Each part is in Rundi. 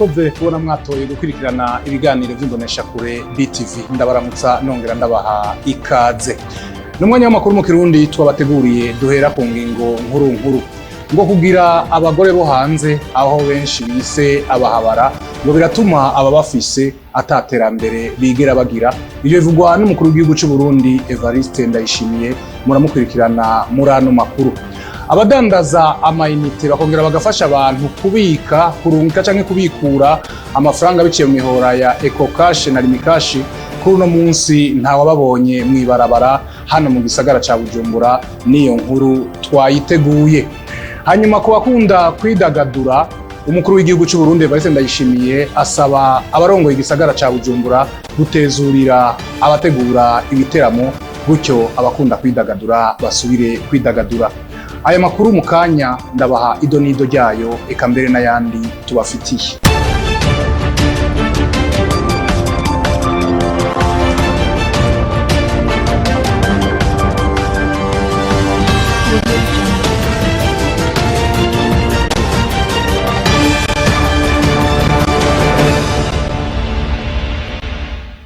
Mwakoze kubona mwatoye gukurikirana ibiganiro vy'imboneshakure BTV. Ndabaramutsa nongera ndabaha ikaze. N'umwanya w'amakuru mu Kirundi twabateguriye, duhera ku ngingo nkuru nkuru. Ngo kugira abagore bo hanze, aho benshi bise abahabara, ngo biratuma ababafise ataterambere bigera bagira. Ivyo bivugwa n'umukuru w'igihugu c'u Burundi Evariste Ndayishimiye, muramukurikirana muri ano makuru. Abadandaza amayinite bakongera bagafasha abantu kubika, kurungika canke kubikura amafaranga biciye mu mihora ya EcoCash na Lumicash, kuri uno munsi ntawababonye mw'ibarabara hano mu gisagara ca Bujumbura. N'iyo nkuru twayiteguye. Hanyuma ku bakunda kwidagadura, umukuru w'igihugu c'u Burundi Evariste Ndayishimiye asaba abarongoye igisagara ca Bujumbura gutezurira abategura ibiteramo, gutyo abakunda kwidagadura basubire kwidagadura. Aya makuru mu kanya ndabaha ido n'ido ryayo, eka mbere n'ayandi tubafitiye.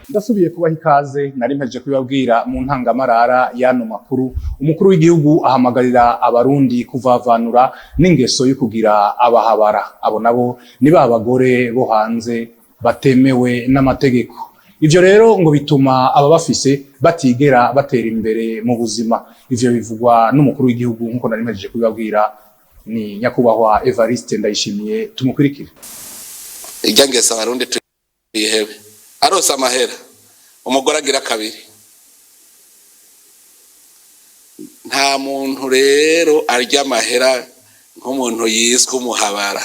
Ndasubiye kubaha ikaze. Nari mpejeje kubibabwira mu ntangamarara y'ano makuru. Umukuru w'igihugu ahamagarira Abarundi kuvavanura n'ingeso yo kugira abahabara. Abo nabo ni ba bagore bo hanze batemewe n'amategeko. Ivyo rero ngo bituma ababafise batigera batera imbere mu buzima. Ivyo bivugwa n'umukuru w'igihugu nk'uko nari mpejeje kubibabwira, ni nyakubahwa Evariste Ndayishimiye. Tumukurikire. Irya ngeso Abarundi tuyihebe. Arose amahera, umugore agira kabiri. Nta muntu rero arya amahera nk'umuntu yiswe umuhabara.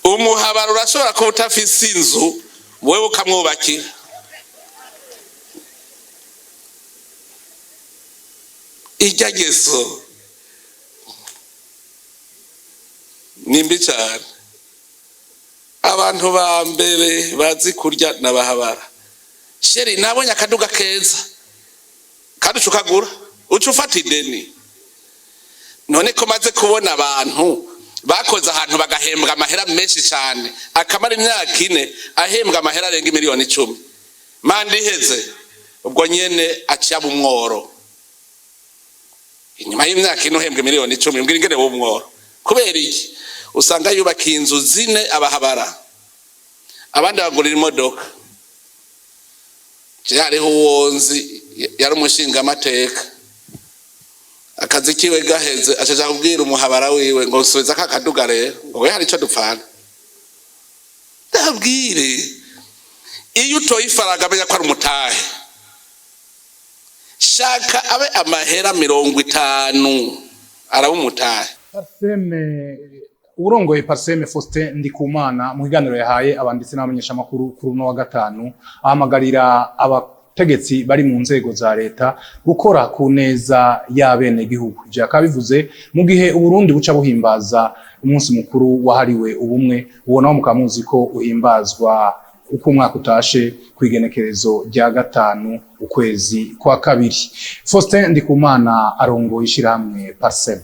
Umuhabara urashobora kuba utafise inzu, wewe ukamwubakira. Irya ngeso ni mbi cane. Abantu ba mbere bazi kurya n'abahabara. Chéri, nabonye akaduga keza, kandi uca ukagura, uca ufata ideni. None ko maze kubona abantu bakoze ahantu bagahembwa amahera menshi cyane, akamara imyaka 4 ahembwa amahera arenga miliyoni 10, manda iheze ubwo nyene aciye aba umworo. Inyuma y'imyaka 4 uhembwa miliyoni 10, mbwira ingene w'umworo. Kubera iki? Usanga yubakiye inzu zine abahabara, abandi bagurira imodoka. Je hariho uwo nzi yari umushingamateka, akazi kiwe gaheze acaja kubwira umuhabara wiwe ngo nsubiza ka kaduga rero, ngo we hari ico dupfana. Ndabwire, iyo utoye ifaranga amenya ko ari umutahe. Shaka abe amahera 50 araba umutahe. PARCEM, urongoye PARCEM Faustin Ndikumana, mu kiganiro yahaye abanditsi n'abamenyeshamakuru kuri uno wa gatanu, ahamagarira abategetsi bari mu nzego za leta gukora ku neza y'abenegihugu. Ivyo akaba bivuze mu gihe Uburundi buca buhimbaza umunsi mukuru wahariwe ubumwe. Uwo nawo mukaba muzi ko uhimbazwa uko umwaka utashe kw'igenekerezo rya 5 ukwezi kwa kabiri. Faustin Ndikumana arongoye ishirahamwe PARCEM.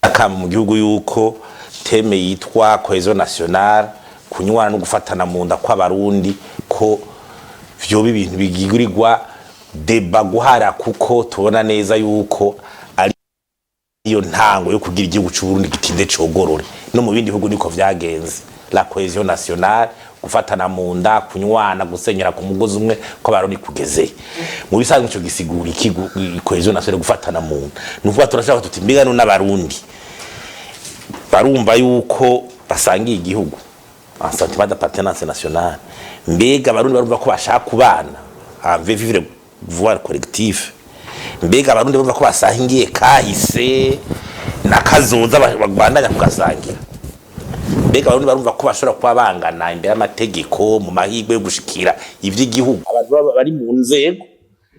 Akama mu gihugu yuko thème yitwa cohésion nationale, kunywana no gufatana mu nda kw'Abarundi, ko vyoba ibintu bigigurirwa débat guhara, kuko tubona neza yuko ari iyo ntango yo kugira igihugu c'u Burundi gitinde cogorore. No mu bindi bihugu niko vyagenze. La cohésion nationale, gufatana mu nda, kunywana, gusenyera ku mugozi umwe kw'Abarundi kugeze mu bisanzwe. Ico gisigura iki, cohésion nationale, gufatana mu nda? Ni ukuvuga turashaka tuti mbega no n'Abarundi barumva yuko basangiye igihugu, un sentiment d'appartenance nationale? Mbega Abarundi barumva ko bashaka kubana, un vivre voir collectif? Mbega Abarundi barumva ko basangiye kahise na kazoza, bagwandanya kugasangira? Mbega Abarundi barumva ko bashobora kuba bangana imbere y'amategeko mu mahirwe yo gushikira ivy'igihugu? Abantu baba bari mu nzego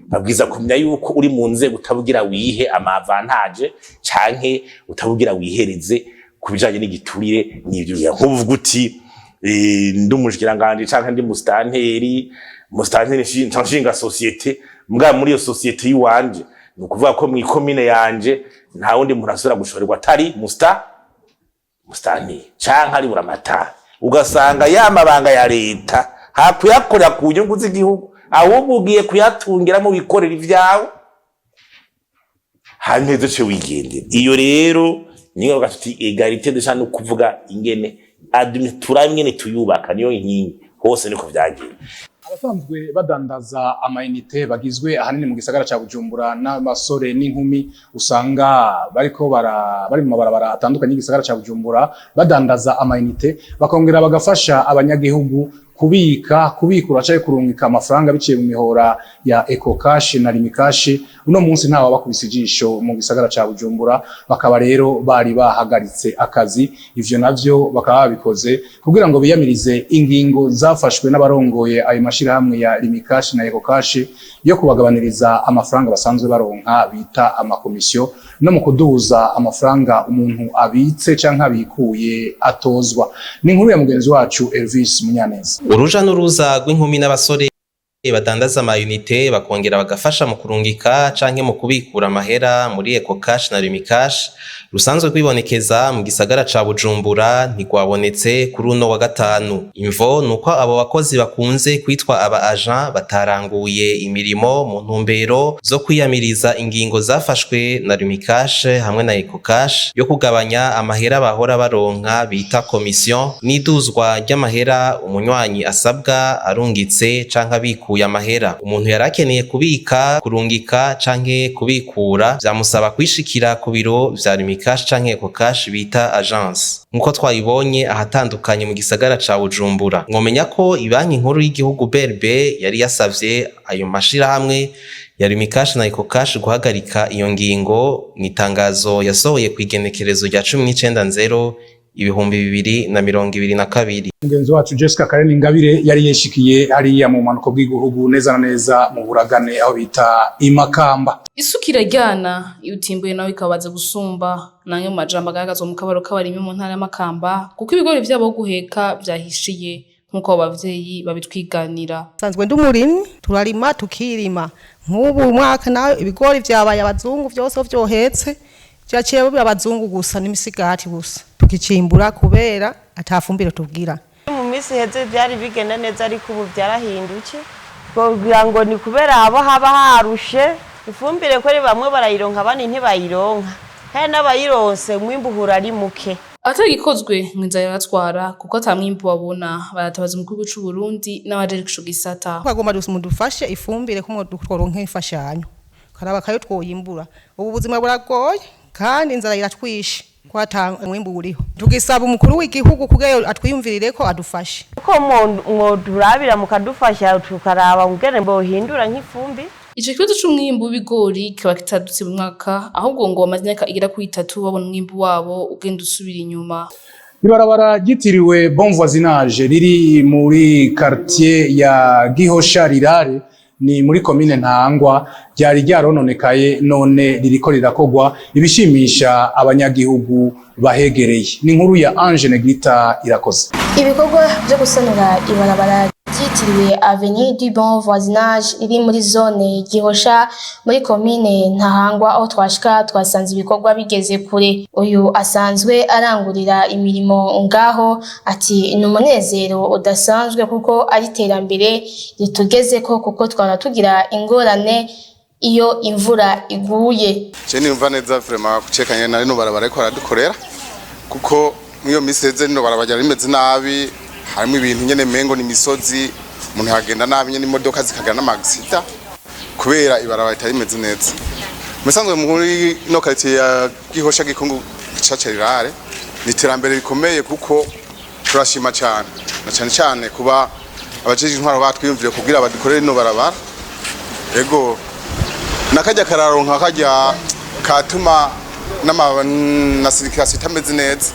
babwiza kumenya yuko uri mu nzego utabugira wihe ama avantages canke utabugira wihereze ku bijanye n'igiturire n'ivyo. Nk'uvuga uti ndi umushikiranganje canke ndi musitanteri, musitanteri nshinga société, mbwa muri iyo société yiwanje, ni ukuvuga ko mw'ikomine yanje nta wundi muntu asubira gushorerwa atari Musitanteri canke ari buramatari, ugasanga ya mabanga ya leta hakuyakorera ku nyungu z'igihugu, ahubwo ugiye kuyatungiramo wikorera ivyawe, hanyuma uce wigendera. Iyo rero niyo bavuga tuti égalité de chance, no kuvuga ingene turabe ingene tuyubaka, niyo nkingi hose niko vyagiye. Abasanzwe badandaza amayinite bagizwe ahanini mu gisagara ca Bujumbura n'abasore n'inkumi, usanga bariko bari mu mabarabara atandukanye y'igisagara ca Bujumbura badandaza amayinite, bakongera bagafasha abanyagihugu kubika, kubikura canke kurungika amafaranga biciye mu mihora ya Ecocash na Lumicash. Uno munsi ntawe bakubise ijisho mu gisagara ca Bujumbura, bakaba rero bari bahagaritse akazi. Ivyo navyo bakaba babikoze kugira ngo biyamirize ingingo zafashwe n'abarongoye ayo mashirahamwe ya Lumicash na Ecocash yo kubagabaniriza amafaranga basanzwe baronka bita amakomisiyo, no mu kuduza amafaranga umuntu abitse canke abikuye atozwa. Ni inkuru ya mugenzi wacu Elvis Munyaneza. Uruja n'uruza rw'inkumi n'abasore badandaza amayunite, bakongera bagafasha mu kurungika canke mu kubikura amahera muri Ecocash na Lumicash, rusanzwe rwibonekeza mu gisagara ca Bujumbura, ntigwabonetse kuri uno wa gatanu. Imvo nuko abo bakozi bakunze kwitwa aba agent bataranguye imirimo mu ntumbero zo kwiyamiriza ingingo zafashwe na Lumicash hamwe na Ecocash yo kugabanya amahera bahora baronka bita commission, n'iduzwa ry'amahera umunywanyi asabwa arungitse canke abikuye amahera. Umuntu yari akeneye kubika, kurungika canke kubikura, vyamusaba kwishikira ku biro vya Lumicash canke Ecocash bita agence, nkuko twayibonye ahatandukanye mu gisagara ca Bujumbura. Mwomenya ko ibanki nkuru y'igihugu BRB yari yasavye ayo mashirahamwe ya Lumicash na Ecocash guhagarika iyo ngingo mu itangazo yasohoye ku igenekerezo rya 19/0/2022. Mugenzi wacu Jessica Karen Ingabire yari yishikiye hariya mu manuko bw'igihugu, neza na neza mu Buragane, aho bita Imakamba. Isuka iraryana iyo utimbuye nawe ikabaza gusumba, namwe mu majambo agaragazwa mu kabaro k'abarimyi mu ntara y'Amakamba, kuko ibigori vyabo guheka vyahishiye, nk'uko abo bavyeyi babitwiganira. Sanzwe ndi umurimyi, turarima tukirima. Nk'ubu mwaka nawe ibigori vyabaye abazungu vyose vyohetse, vyaciye biba abazungu gusa n'imisigati gusa, tukicimbura kubera atafumbire tubwira. Mu minsi iheze byari bigenda neza, ariko ubu byarahindutse. Twogira ngo ni kubera haba haba harushe ifumbire, ko bamwe barayironka abandi ntibayironka, kandi n'abayironse umwimbu uhura ari muke. Atagikozwe ngo inzara irabatwara, kuko ata mwimbu babona. Baratabaza umukuru w'igihugu c'u Burundi n'abajejwe ico gisata. Twagomba mudufashe ifumbire ko tworonka imfashanyo, karaba kayo twoyimbura. Ubu buzima buragoye kandi inzara iratwishe ko ata mwimbu uriho. Tugisaba umukuru w'igihugu kugira atwiyumvirire ko adufashe. Ko mwodurabira mukadufasha, tukaraba ngene bohindura nk'ifumbi. Ico kibazo c'umwimbu w'ibigori kikaba kitadutse mu mwaka, ahubwo ngo bamaze imyaka igera kuri 3 babona umwimbu wabo ugenda usubira inyuma. Ibarabara ryitiriwe Bon Voisinage riri muri quartier ya Gihosha Rirare, ni muri komine Ntahangwa, ryari ryarononekaye, none ririko rirakogwa, ibishimisha abanyagihugu bahegereye. Ni inkuru ya Ange Negrita Irakoze. Ibikorwa byo gusanura ibarabara ryitiriwe Avenue du Bon Voisinage riri muri zone Gihosha muri komine Ntahangwa, aho twashika twasanze ibikorwa bigeze kure. Uyu asanzwe arangurira imirimo ngaho ati ni umunezero udasanzwe, kuko ari iterambere ritugezeko, kuko twara tugira ingorane iyo imvura iguye. Je niyumva neza vraiment kucekanye na rino barabara ariko aradukorera, kuko mw'iyo misi heze rino barabara ryari rimeze nabi, harimo ibintu nyene mengo ni imisozi, umuntu yagenda nabi nyene, imodoka zikagira n'amagisida kubera ibarabara ritari rimeze neza. Musanzwe muri ino quartier ya Gihosha Gikungu Caca Rirare, ni iterambere rikomeye, kuko turashima cyane na cyane cyane kuba abajeje intwaro batwiyumvire kugira badukorere rino barabara. Ego, nakajya kararo nka kajya katuma na circulation itameze neza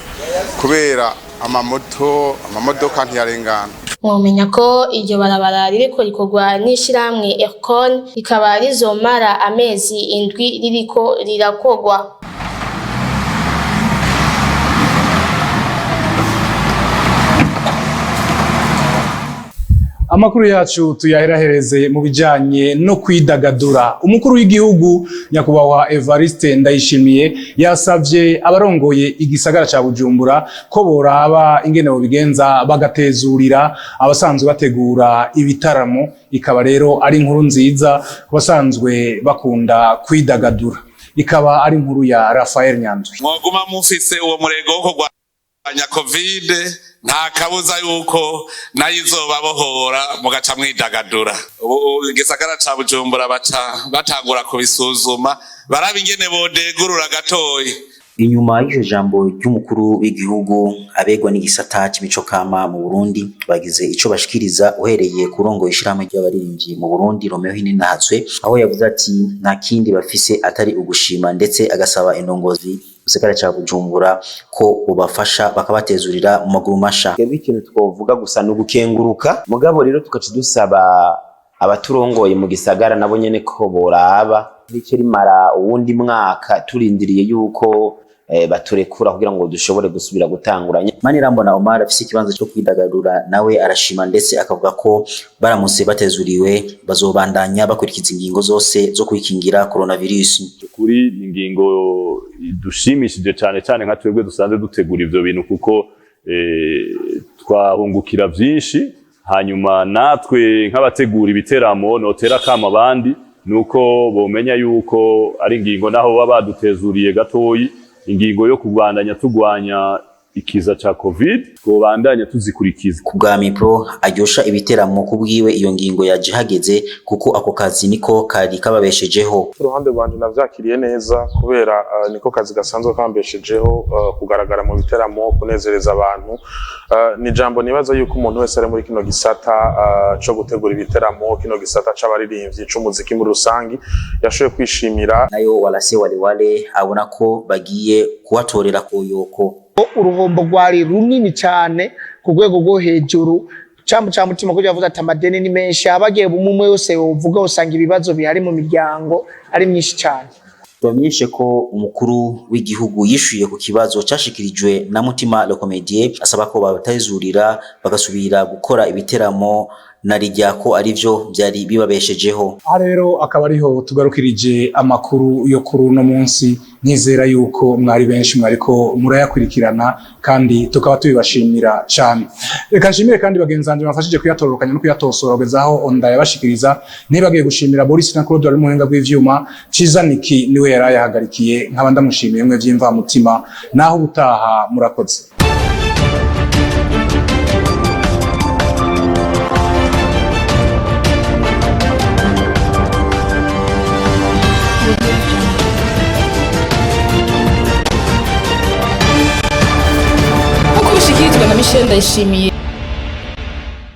kubera amamoto, amamodoka ntiyarengana. Mwomenya ko iryo barabara ririko rikorwa n'ishirahamwe Ercon, rikaba rizomara amezi 7 ririko rirakorwa. Amakuru yacu tuyaherahereze mu bijanye no kwidagadura. Umukuru w'igihugu, Nyakubahwa Evariste Ndayishimiye, yasavye abarongoye igisagara ca Bujumbura ko boraba ingene bobigenza bagatezurira abasanzwe bategura ibitaramo. Ikaba rero ari inkuru nziza ku basanzwe bakunda kwidagadura. Ikaba ari inkuru ya Rafael Nyandwi. Mwoguma mufise uwo murego wo kurwanya COVID, nta kabuza yuko nayo izobabohora mugaca mwidagadura. Ubu igisagara ca Bujumbura baca batangura kubisuzuma, baraba ingene bodegurura gatoyi. Inyuma y'iryo jambo ry'umukuru w'igihugu, abegwa n'igisata c'imico kama mu Burundi bagize ico bashikiriza, uhereye ku rongo ishirahamwe ry'abaririmbyi mu Burundi, Romeo Hininahazwe, aho yavuze ati nta kindi bafise atari ugushima, ndetse agasaba indongozi gisagara ca Bujumbura ko bobafasha bakabatezurira mu maguru masha. Twebwe ikintu twovuga gusa ni ugukenguruka, mugabo rero tugaca dusaba abaturongoye mu gisagara nabo nyene ko boraba rice rimara uwundi mwaka turindiriye yuko baturekura kugira ngo dushobore gusubira gutanguranya. Manirambona Omar afise ikibanza cyo kwidagadura, nawe arashima, ndetse akavuga ko baramutse batezuriwe bazobandanya bakurikiza ingingo zose zo kwikingira coronavirus. Kuri ni ingingo dushimishije cyane cyane nka twebwe dusanzwe dutegura ivyo bintu, kuko twahungukira vyinshi. Hanyuma natwe nk'abategura ibiteramo notera kama abandi nuko bomenya yuko ari ingingo, naho baba badutezuriye gatoyi, ingingo yo kubandanya turwanya ikiza ca COVID twobandanya tuzikurikiza. Ku bwa Mipro aryosha ibiteramo, ku bwiwe iyo ngingo yaje hageze, kuko ako kazi niko kari kababeshejeho. Uruhande rwanje navyakiriye neza kubera niko kazi gasanzwe kambeshejeho, kugaragara mu biteramo, kunezereza abantu. Ni jambo nibaza yuko umuntu wese ari muri kino gisata co gutegura ibiteramo, kino gisata c'abaririmbyi, c'umuziki muri rusangi, yashoboye kwishimira. Nayo Walase Walewale abona ko bagiye kubatorera koyoko. Uruhombo rwari runini cyane ku rwego rwo hejuru cambu ca mutima, kuko yavuze ati amadeni ni menshi, abagiye bumwe wese uvuga usanga ibibazo bihari mu miryango ari myinshi cyane. Tubamenyeshe ko umukuru w'igihugu yishuye ku kibazo cashikirijwe na Mutima Le Comedien, asaba ko batazurira bagasubira gukora ibiteramo, na rijya ko arivyo byari bibabeshejeho. Aha rero akaba ariho tugarukirije amakuru yo kuri uno munsi. Nizera yuko mwari benshi mwariko murayakurikirana, kandi tukaba tubibashimira cyane. Reka nshimire kandi bagenzi banjye bafashije kuyatororokanya no kuyatosora kugeza aho ndayabashikiriza. Ntibagiye gushimira Boris na Claude wari mu buhinga bw'ivyuma. Ciza Niki niwe yari ayahagarikiye, nkaba ndamushimiye mwe vy'imvamutima. Naho ubutaha, murakoze. Nk'uko bishikirizwa na Michel Ndayishimiye.